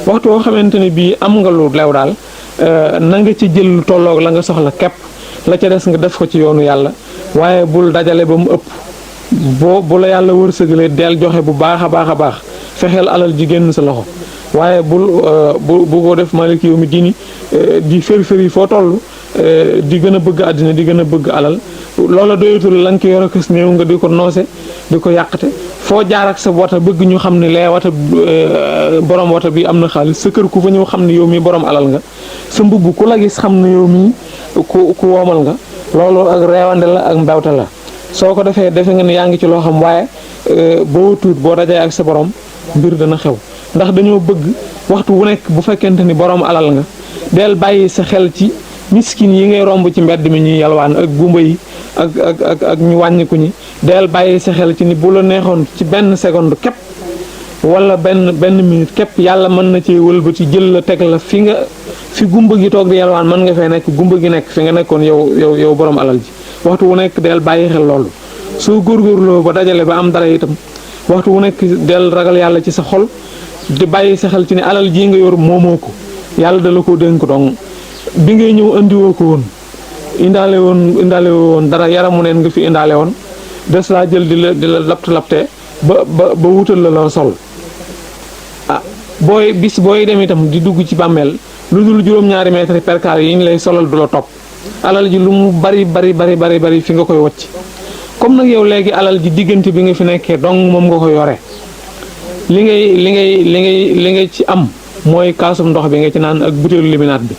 waxtu woo xamante ni bii am nga lu lew daal na nga ci jël lu tolloog la nga soxla képp la ca des nga def ko ci yoonu yàlla waaye bul dajale ba mu ëpp bu la yàlla wërsëgalee del joxe bu baax a baax a baax fexeel alal ji génn sa loxo waaye bu ko def maliki yow mi diini di fëri foo toll di gën a bëgg àddina di gën a bëgg alal loola doyatul la nga ko yor a kës néew nga di ko noose di ko yàqate foo jaar ak sa wata bëgg ñu xam ne lee wata borom wata bi am na xaalis sa kër ku fa ñëw xam ne yow mi borom alal nga sa mbubb ku la gis xam ne yow mi ku woomal nga loolu ak reewande la ak mbewte la soo ko defee defe nga ne yaa ngi ci loo xam waaye boo tuut boo dajee ak sa borom mbir dana xew ndax dañoo bëgg waxtu wu nekk bu fekkente ni borom alal nga del bàyyi sa xel ci miskin yi ngay romb ci mbedd mi ñuy yalwaan ak gumba yi ak ñu wàññiku ñi del bàyyi sa xel ci ni bu la neexoon ci benn seconde képp wala benn minute képp yàlla mën na ci wëlbati jël la teg la fi gumba gi toog di yalwaan mën nga fee nekk gumba gi nekk fi nga nekkoon yow borom alal ji waxtu wu nekk del bàyyi xel loolu soo góorgóorloo ba dajale ba am dara itam waxtu wu nekk del ragal yàlla ci sa xol di bàyyi sa xel ci ne alal ji nga yor moomoo ko yàlla da la ko dénk dong bi ngay ñëw andiwoo ko woon indaale woon dara yaramu neen nga fi indaale woon des laa jël di la lapte ba wutal la loo sol booy dem itam di dugg ci bàmmeel lu dul juróom-ñaari mètre perkaal yi ñu lay solal du la topp alal ji lu mu bari fi nga koy wacc comme nag yow léegi alal ji diggante bi nga fi nekkee dong moom nga ko yore li ngay ci am mooy kaasum ndox bi nga ci naan ak butéelu liminaat bi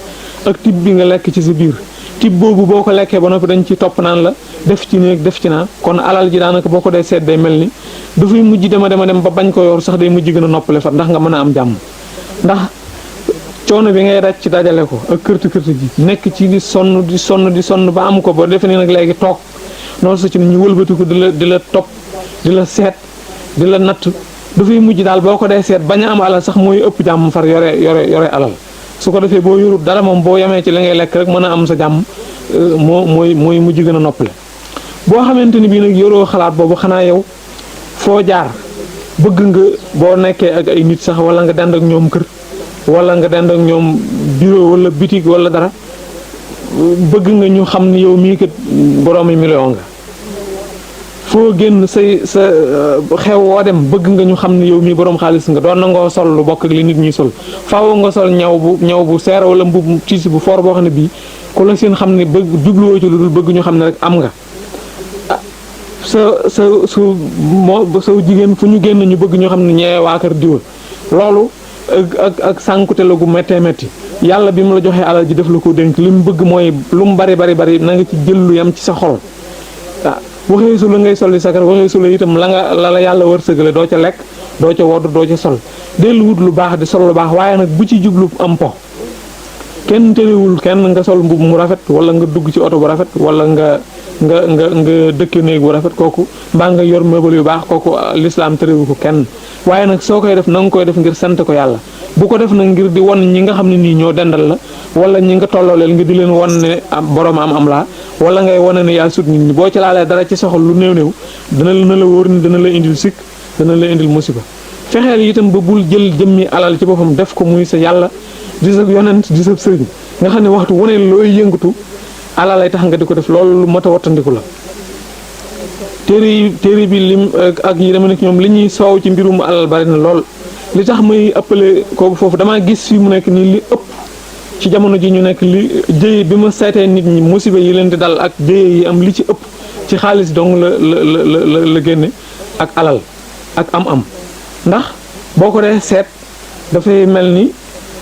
ak tib bi nga lekk ci sa biir tib boobu boo ko lekkee ba noppi dañ ci topp naan la def ci néeg def ci naa kon alal ji daanaka boo ko dee seet day mel ni dafay mujj dema dem ba bañ ko yor sax day mujj gën a noppale fa ndax nga mën a am jàmm ndax coono bi ngay daj ci dajale ko ak kërti ji nekk ci di sonn ba am ko ba defe ne nag léegi toog noonu sa ci ñu wëlbatiku di la topp di la seet di la natt dafay mujj daal boo ko dee seet bañ a am alal sax mooy ëpp jàmm far yore alal su ko defee boo yorut dara moom boo yemee ci li ngay lekk rek mën a am sa jàmm mooy mujj gën a noppale boo xamante ni bii nag yoroo xalaat boobu xanaa yow foo jaar bëgg nga boo nekkee ak ay nit sax wala nga dend ak ñoom kër wala nga dend ak ñoom bureau wala boutique wala dara bëgg nga ñu xam ni yow mii kat boroomi million nga foo génn sa xew woo dem bëgg nga ñu xam ne yow mii borom xaalis nga doon nangoo sol lu bokk ak li nit ñuy sol faaw nga sol ñaw bu seer wala mbubb tiisi bu foor boo xam ne bii ku la seen xam ne bëgg jubluwoo ci lu dul bëgg ñu xam ne rek am nga sa jigéen fu ñu génn ñu bëgg ñu xam ne ñee waa kër diwa loolu ak sànkute la gu méttee métti yàlla bi mu la joxee alal ji def la ko dénk li mu bëgg mooy lu mu bari na nga ci jël lu yam ci sa xol waxee su la ngay solli sakar waxee su la itam la yàlla wërsëgale doo ca lekk doo ca wodd doo ca sol dellu wut lu baax di sol lu baax waaye nag bu ci jublu am po kenn terewul kenn nga sol mbubb mu rafet wala nga dugg ci oto bu rafet wala nga dëkk néeg bu rafet kooku mbaa nga yor meuble yu baax kooku lislaam terewu ko kenn waaye nag soo koy def na nga koy def ngir sant ko yàlla bu ko def nag ngir di won ñi nga xam ne nii ñoo dendal la wala ñi nga tollooleel nga di leen won ne borom am laa wala ngay wane ne yaa sut nit ñi boo ci laalee dara ci soxal lu néew dana la wóor ni dana la indil sikk dana la indil musiba fexeel itam ba bul jël jëmmi alal ci boppam def ko muy sa yàlla di sa yonent di sa sëriñ nga xam ne waxtu wu ne looy yëngatu alal lay tax nga di ko def loolu lu mat a wattandiku la téere bi lim ak yi dama nekk ñoom li ñuy soow ci mbirum alal bari na lool li tax may ëppale kooku foofu damaa gis fi mu nekk nii li ëpp ci jamono ji ñu nekk li jëye bi ma seetee nit ñi musiba yi leen di dal ak jëye yi am li ci ëpp ci xaalis dong la génne ak alal ak am ndax boo ko dee seet dafay mel ni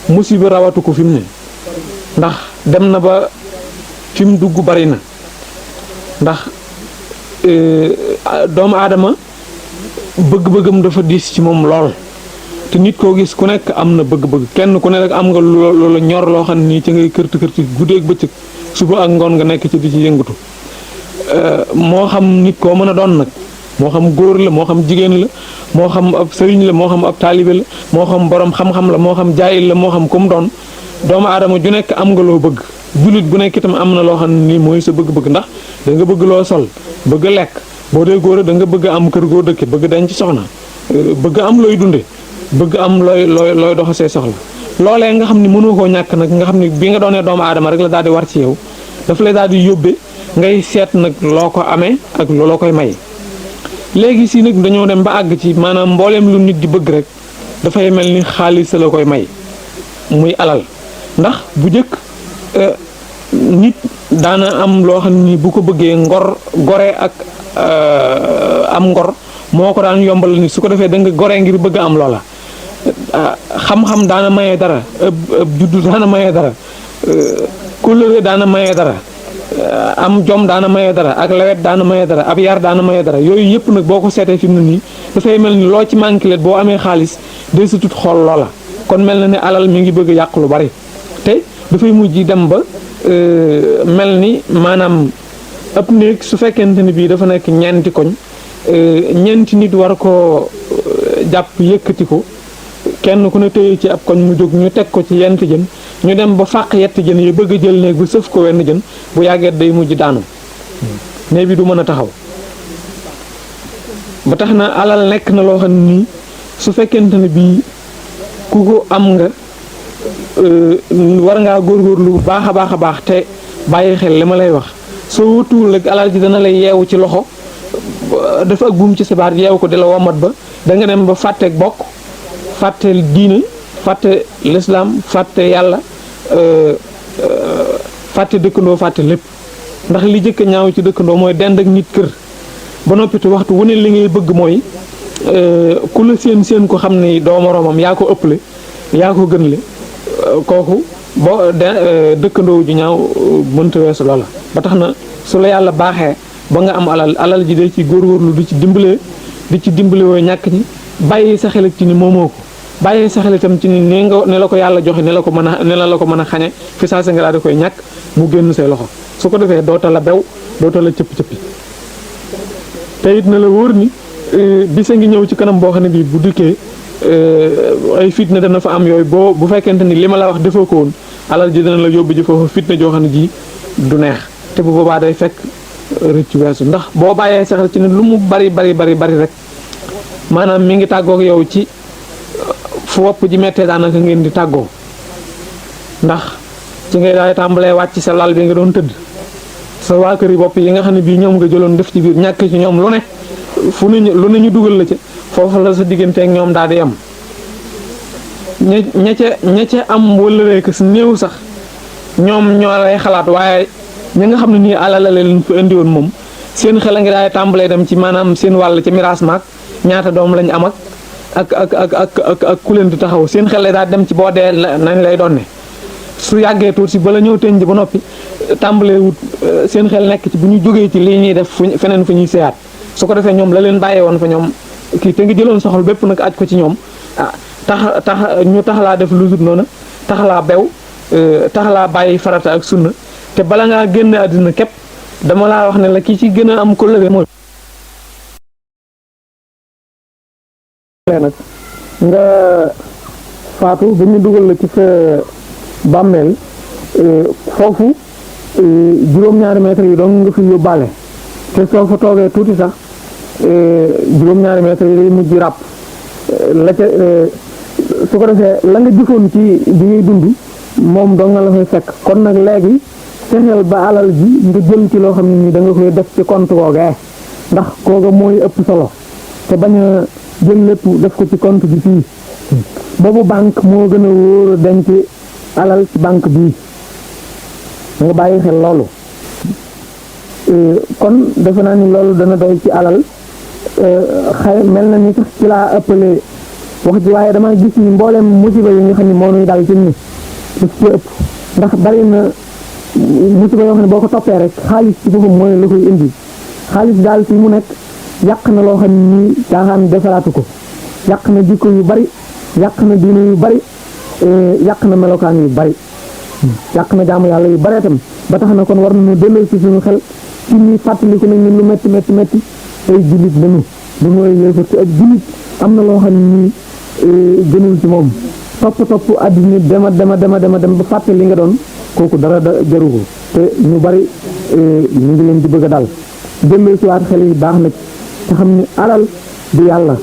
musiba rawatu ko fi mu ne ndax dem na ba fi mu dugg bari na ndax doomu aadama bëgg-bëggam dafa diis ci moom lool te nit koo gis ku nekk am na bëgg-bëgg kenn ku ne rek am nga loola ñor loo xam ne nii ci ngay kërti guddeeg bëccëg suba ak ngoon nga nekk ci di ci yëngatu moo xam nit koo mën a doon nag moo xam góor la moo xam jigéen la moo xam ab sëriñ la moo xam ab taalibe la moo xam borom xam-xam la moo xam jaayil la moo xam ku mu doon doomu aadama ju nekk am nga loo bëgg jullit bu nekk itam am na loo xam ne nii mooy sa bëgg-bëgg ndax da nga bëgg loo sol bëgg lekk boo dee góor da nga bëgg am kër goo dëkke bëgg denc soxna bëgg am looy dunde bëgg am looy doxasee soxla loolee nga xam ni mënoo koo ñàkk nag nga xam ni bi nga doonee doomu aadama rek la daal di war ci yow dafa lay daal di yóbbe ngay seet nag loo ko amee ak loo koy may léegi si nag dañoo dem ba àgg ci maanaam mbooleem lu nit di bëgg rek dafay mel ni xaalis la koy may muy alal ndax bu jëkk nit daana am loo xam ni bu ko bëggee gore ak am ngor moo ko daan yombal ni su ko defee da nga gore ngir bëgg am loola xam-xam daana mayee dara ëb juddu daana mayee dara kóllëre daana mayee dara am jom daana mayee dara ak lawet daana mayee dara ab yar daana mayee dara yooyu yëpp nag boo ko seetee fi mu ne nii dafay mel ni loo ci manqué boo amee xaalis day sa tut xool loola kon mel na ne alal mi ngi bëgg yàq lu bari te dafay mujj dem ba mel ni maanaam ab néeg su fekkente ni bii dafa nekk ñeenti koñ ñeenti nit war koo jàpp yëkkati ko kenn ku ne téye ci ab koñ mu jóg ñu teg ko ci yent jën ñu dem ba fàq yetti jën yi bëgg a jël néeg ba sëf ko wenn jën bu yàggee day mujj daanu néeg bi du mën a taxaw ba tax na alal nekk na loo xam ne nii su fekkente ne bii ku ko am nga war ngaa góorgóorlu bu baax a baax te bàyyi xel li ma lay wax soo wutuwul rek alal ji dana lay yeewu ci loxo dafa ak buum ci sabaat yeewu ko di la womat ba da nga dem ba fàtteeg bokk fàtte diine fàtte lislaam fàtte yàlla fàtte dëkkandoo fàtte lépp ndax li jëkk ñaaw ci dëkkandoo mooy dend ak nit kër ba noppitu waxtu wu ne li ngay bëgg mooy ku la seen ko xam ni doo moroomam yaa ko ëpple yaa ko gënle kooku boo dëkkandoo ju ñaaw mënta weesu loola ba tax na su la yàlla baaxee ba nga am alal ji de ci góorgóorlu di ci dimbale woo ñàkk ñi bàyyi sa xel ci ni moomoo ko bàyyi sa xel itam ci ni ne la ko yàlla joxe ne la ko mën a xañe fi saa sa nga daal di koy ñàkk mu génn say loxo su ko defee doota la bew doota la cëpp-cëppi te it na la wóor ni bisa ngi ñëw ci kanam boo xam ne bii bu dikkee ay fitna dana fa am yooyu bu fekkente ni li ma la wax defoo ko woon alal ji dana la yóbbu ji foofu fitna joo xam ne ji du neex te bu boobaa day fekk rëcc weesu ndax boo bàyyee sa xel ci ne lu mu bari rek maanaam mi ngi tàggoog yow ci fu wopp ji mettee daanaka ngeen di tàggoo ndax ci ngay daay tàmbalee wàcc sa lal bi nga doon tëdd sa waa kër yi bopp yi nga xam ne bii ñoom nga jëloon def ci biir ñàkk ci ñoom lu ne ñu dugal la ca foofu la sa digganteeg ñoom daal di am ña ca am wala rek si néew sax ñoom ñoo lay xalaat waaye ñi nga xam ne nii alal la leen fa indi woon moom seen xel a ngi daay tàmbalee dem ci maanaam seen wàll ca miraas maak ñaata doom lañ am ak ku leen di taxaw seen xel lay daal dem ci boo dee nañ lay doon ne su yàggee tuuti si bala ñëw tënj ba noppi tàmbalee wut seen xel nekk ci bu ñu jógee ci lii ñuy def feneen fu ñuy seyaat su ko defee ñoom la leen bàyyee woon fa ñoom kii te ngi jëloon soxal bépp nag aj ko ci ñoom tax ñu tax laa def lu dul noonu tax laa bew tax laa bàyyi farata ak sunna te bala ngaa génn àddina képp dama laa wax ne la ki ci gën a am kóllëre mooy nag nga faatu ba ñu dugal la ci sa bàmmeel foofu juróom-ñaari mètres yi doon nga fi yóbbaale te soo fa toogee tuuti sax juróom-ñaari mètres yi day mujj ràpp la ca su ko defee la nga jëfoon ci bi ngay dund moom dong nga la fay fekk kon nag léegi fexeel ba alal ji nga jël ci loo xam ne ni da nga koy def ci compte googee ndax kooga mooy ëpp solo te bañ a jël lépp def ko ci compte bi fii boobu banque moo gën a wóor a denc alal ci banque bii nga bàyyi xel loolu kon defe naa ni loolu dana doy ci alal xëy mel na ni sax ci laa ëppale wax ji waaye dama gis ni mboolem musiba yi nga xam ne moo nuy dal ci ni daf ci ëpp ndax bari na musiba yoo xam ne boo ko toppee rek xaalis ci boppam mooy la koy indi xaalis daal fii mu nekk yàq na loo xam ne nii caaxaan defaraatu ko yàq na jikko yu bari yàq na diine yu bari yàq na melokaan yu bari yàq na jaamu yàlla yu bari itam ba tax na kon war nañu delloo ci suñu xel ci ñuy fàttaliku nañ ne lu metti ay jullit lañu lu mooy yéefar te ak jullit am na loo xam ne nii gënul ci moom topp àddina dem ba fàtte li nga doon kooku dara jaru ko te ñu bari ñu ngi leen di bëgg a dal delloo ci waat xel yi baax na te xam ni alal du yàlla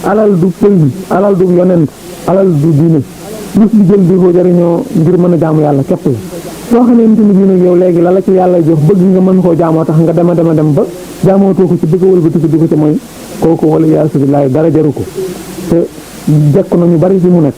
alal du pël alal du yonent alal du diine lu fi jël di ko jariñoo ngir mën a jaamu yàlla képp la soo xamante ni bii nag yow léegi la ci yàlla jox bëgg nga mën koo jaamoo tax nga dema dem ba jaamootoo ko ci bëgg a wëlbatiku di ko ci mooy kooku wala yasubillahi dara jaru ko te jekk na ñu bari fi mu nekk